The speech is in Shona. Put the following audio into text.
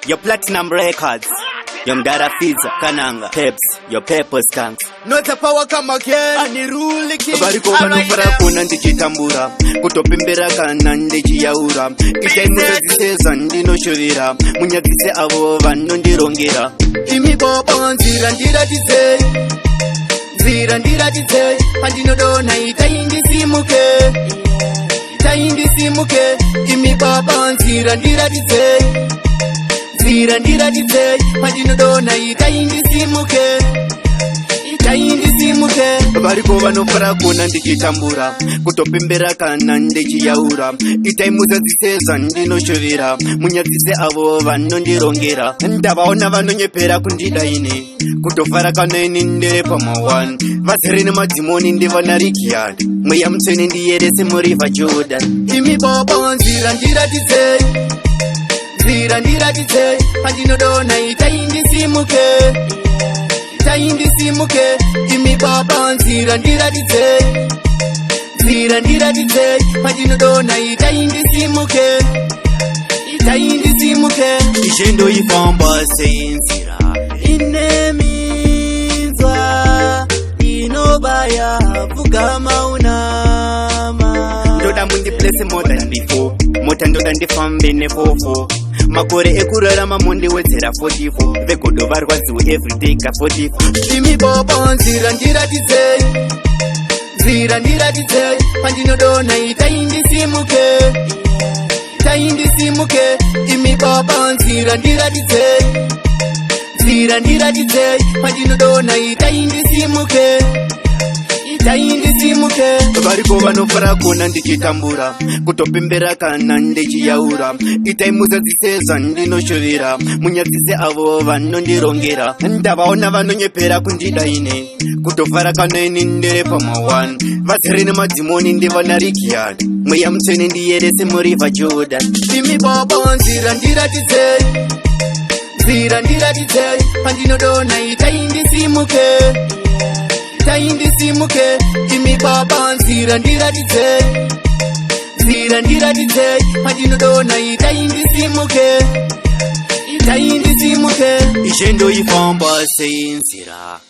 Your Platinum Records, your Mdara Fizza, Kananga, Peps, your Purple Skunks. Not the power come again. Anirule king. Variko vanofara kuona ndichitambura, kutopembera kana ndichiyaura. Itai muzadzise zvandinoshuvira, munyadzise avo vanondirongera. Imi baba, nzira ndiratidzei, nzira ndiratidzei pandinodonha, itai ndisimuke, itai ndisimuke. Imi baba, nzira ndiratidzei, nzira ndiratidzei pandinodonha, itai ndisimuke, itai ndisimuke. Variko vanofara kuona ndichitambura, kutopembera kana ndichiyaura. Itai muzadzise zvandinoshuvira, munyadzise avo vanondirongera. Ndavaona vanonyepera kundida ini, kutofara kana ini ndiri pama1. Vazere nemadhimoni ndivanarikiyani, Mweya Mutsvene ndiyerese muriver Jordan. Imi baba, nzira ndiratidzei, nzira ndiratidzei pandinodonha, itai ndisimuke, itai ndisimuke. Imi baba, nzira ndiratidzei, nzira ndiratidzei pandinodonha, itai ndisimuke, itai ndisimuke. Ishe, ndoifamba sei nzira Ine minzwa inobaya? Pfugama unama. Ndoda mundiblesse more than before, mota ndoda ndifambe nefofo. Makore ekurarama mundiwedzera 44, vegodo varwadziwe everyday ka 44. Imi baba, nzira ndiratidzei, nzira ndiratidzei pandinodonha, itai ndisimuke, itai ndisimuke. Imi baba, nzira ndiratidzei, nzira ndiratidzei pandinodonha, itai ndisimuke, itai ndisimuke. Variko vanofara kuona ndichitambura, kutopembera kana ndichiyaura. Itai muzadzise zvandinoshuvira, munyadzise avo vanondirongera. Ndavaona vanonyepera kundida ini, kutofara kana ini ndiri pama1. Vazere nemadhimoni ndivanarikiyani, Mweya Mutsvene ndiyerese muriver Jordan. Imi baba, nzira ndiratidzei, nzira ndiratidzei pandinodonha, itai ndisimuke, itai ndisimuke. Imi baba, nzira ndiratidzei, nzira ndiratidzei pandinodonha, itai ndisimuke, itai ndisimuke. Ishe, ndoifamba sei nzira